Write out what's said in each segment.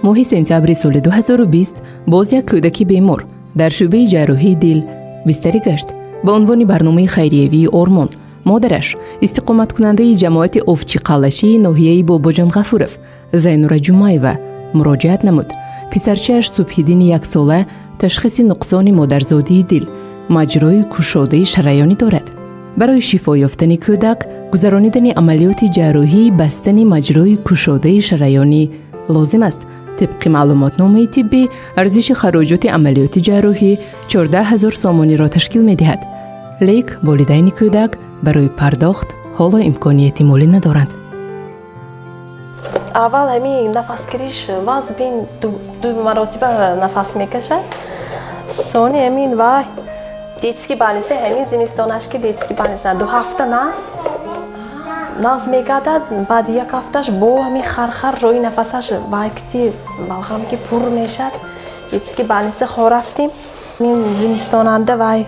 Моҳи сентябри соли 2020 боз як кӯдаки бемор дар шӯъбаи ҷарроҳии дил бистарӣ гашт. Ба унвони барномаи хайриявии Ормон модараш, истиқоматкунандаи ҷамоати Овчиқалашии ноҳияи Бобоҷон Ғафуров, Зайнура Ҷумаева муроҷиат намуд. Писарчааш Субҳиддини яксола ташхиси нуқсони модарзодии дил, маҷрои кушодаи шараёнӣ дорад. Барои шифо ёфтани кӯдак гузаронидани амалиёти ҷарроҳии бастани маҷрои кушодаи шараёнӣ лозим аст. Тибқи маълумотномаи тиббӣ, арзиши хароҷоти амалиёти ҷарроҳӣ 14 000 сомониро ташкил медиҳад. Лек волидайни кӯдак барои пардохт ҳоло имконияти молӣ надоранд. Аввал ҳамин нафаскириш вазбин, ду маротиба нафас мекашад. Сони ҳамин вай детский больница, ҳамин зимистонаш ки детский больница 2 ҳафта нағз мегардад, баъди як ҳафташ бо ҳамин хархар роҳи нафасаш вай кити балғам ки пур мешад. Детский больница хо рафтим. Ин зимистонанда вай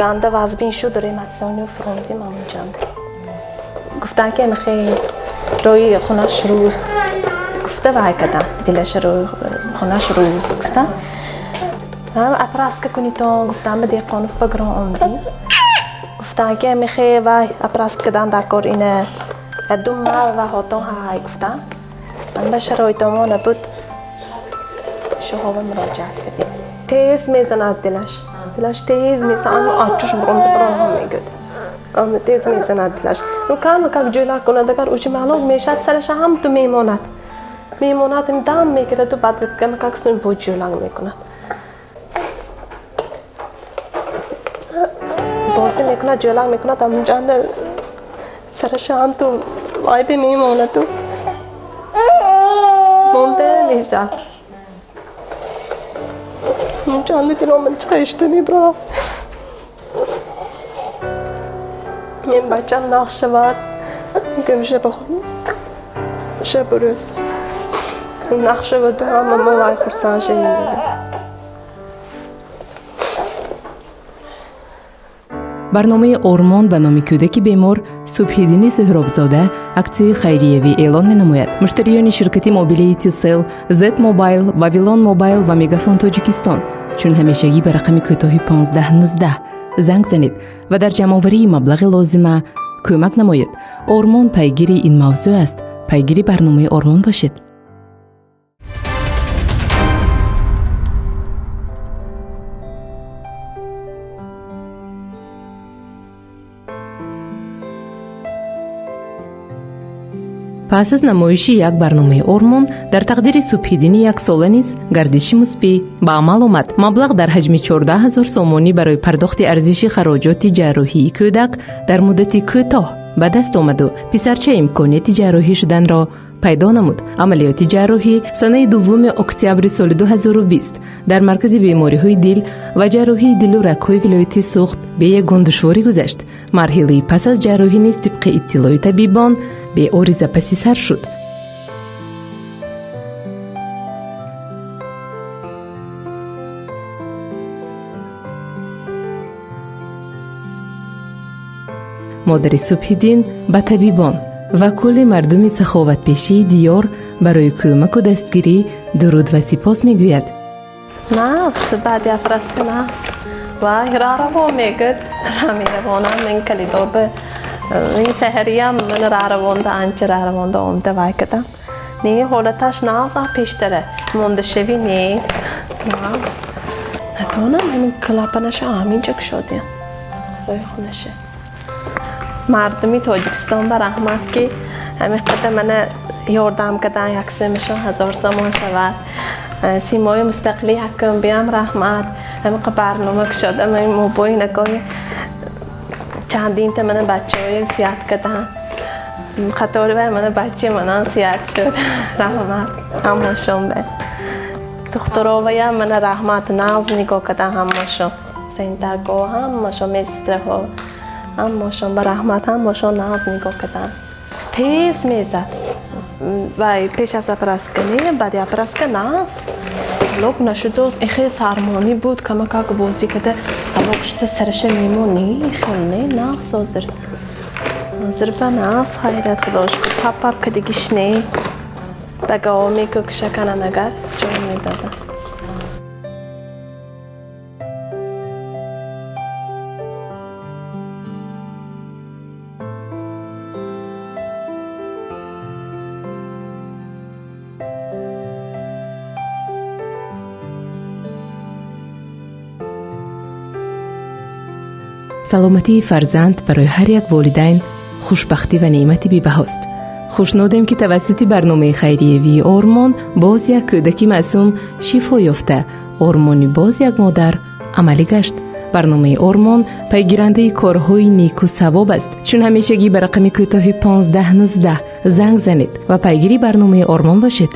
ганда вазбин шуд, реаниматсионио фурондим. Ҳамонҷанда гуфтанд, ки ҳамихе роҳи хунаш рӯз гуфта вай кардам, дилаша роҳи хунаш рӯз гуфтам. Операция кунитон гуфтам, ба Деҳқонов ба гирон омдим. Гуфтанд, ки мехе вай операция кардан дар кор ина ду мал ва ҳотон ҳай гуфтам. Ман ба шароитомо набуд, шуҳова муроҷиат кардем. Тез мезанад дилаш, дилаш тез мезанад, ачуш бронда брон мегӯяд, тез мезанад дилаш. Ну кама как ҷӯлак кунад, агар уҷи маълум мешад, сараша ҳам ту мемонад, мемонад, дам мегираду, баъд кама как сун бо ҷӯлак мекунад, бозӣ мекунад, ҷӯлак мекунад, ҳамонҷанда сараша ҳам ту вайби мемонаду монда мешад. Ҳамонҷанда диломан чиқа мебарад. Ин бачам нағз шавад, гӯм шабу рӯз нағз шаваду ҳама мо вай хурсанд шавем. Барномаи Ормон ба номи кӯдаки бемор Субҳиддини Суҳробзода аксияи хайриявӣ эълон менамояд. Муштариёни ширкати мобилии Тисел, Зет Мобайл, Вавилон Мобайл ва Мегафон Тоҷикистон чун ҳамешагӣ ба рақами кӯтоҳи 1519 занг занед ва дар ҷамъоварии маблағи лозима кӯмак намоед. Ормон пайгири ин мавзӯъ аст. Пайгири барномаи Ормон бошед. Пас аз намоиши як барномаи Ормон дар тақдири Субҳиддини яксола низ гардиши мусбӣ ба амал омад. Маблағ дар ҳаҷми 14 000 сомонӣ барои пардохти арзиши хароҷоти ҷарроҳии кӯдак дар муддати кӯтоҳ ба даст омаду писарча имконияти ҷарроҳӣ шуданро пайдо намуд. Амалиёти ҷарроҳӣ санаи 2 октябри соли 2020 дар маркази бемориҳои дил ва ҷарроҳии дилу рагҳои вилояти Суғд бе ягон душворӣ гузашт. Марҳилаи пас аз ҷарроҳӣ низ тибқи иттилои табибон беориза паси сар шуд. Модари Субҳиддин ба табибон ва кулли мардуми саховатпешии диёр барои кӯмаку дастгирӣ дуруд ва сипос мегӯяд. Нағз, баъди операция нағз вай раҳраво мегӯяд, ра меравонам. Ин калидорба ин саҳариям ман раҳравонда, анча раҳравонда омда вай кардам. Не, ҳолаташ нағз, пештара мондашавӣ нест, нағз. Натонам, ҳамин клапанаша ҳаминҷа кушодиям, рӯи хонаша. Мардуми Тоҷикистон ба раҳмат, ки ҳамин қадар мана ёрдам кардан, як сӯмашон 1000 сомон шавад. Симои мустақили якум биям раҳмат, ҳамин барнома кушодам. Мобои нагоҳи чандинта мана бачаҳои сиҳат кардам, қатори вай мана бачаи манам сиҳат шуд. Раҳмат ҳамошон ба духтуроваям мана раҳмат, нағз нигоҳ кардан ҳамошон, сентарго ҳамашон, медсестраҳо ҳамашон ба раҳмат, ҳамашон нағз нигоҳ кардан. Тез мезад вай пеш аз операция не, баъди операция нағз ҳалок нашудост. Ин хеле сармонӣ буд, камакак бозӣ карда ҳалок шуда, сараша мемон не, хел не, нағз. Ҳозир ба нағз, хайрат, худо шукр, пап пап кадигиш не. Дагаоми кӯкшаканан агар ҷой медоданд. Саломатии фарзанд барои ҳар як волидайн хушбахтӣ ва неъмати бебаҳост. Хушнудем, ки тавассути барномаи хайриявии Ормон боз як кӯдаки маъсум шифо ёфта, ормони боз як модар амалӣ гашт. Барномаи Ормон пайгирандаи корҳои неку савоб аст, чун ҳамешагӣ ба рақами кӯтоҳи 1519 занг занед ва пайгири барномаи Ормон бошед.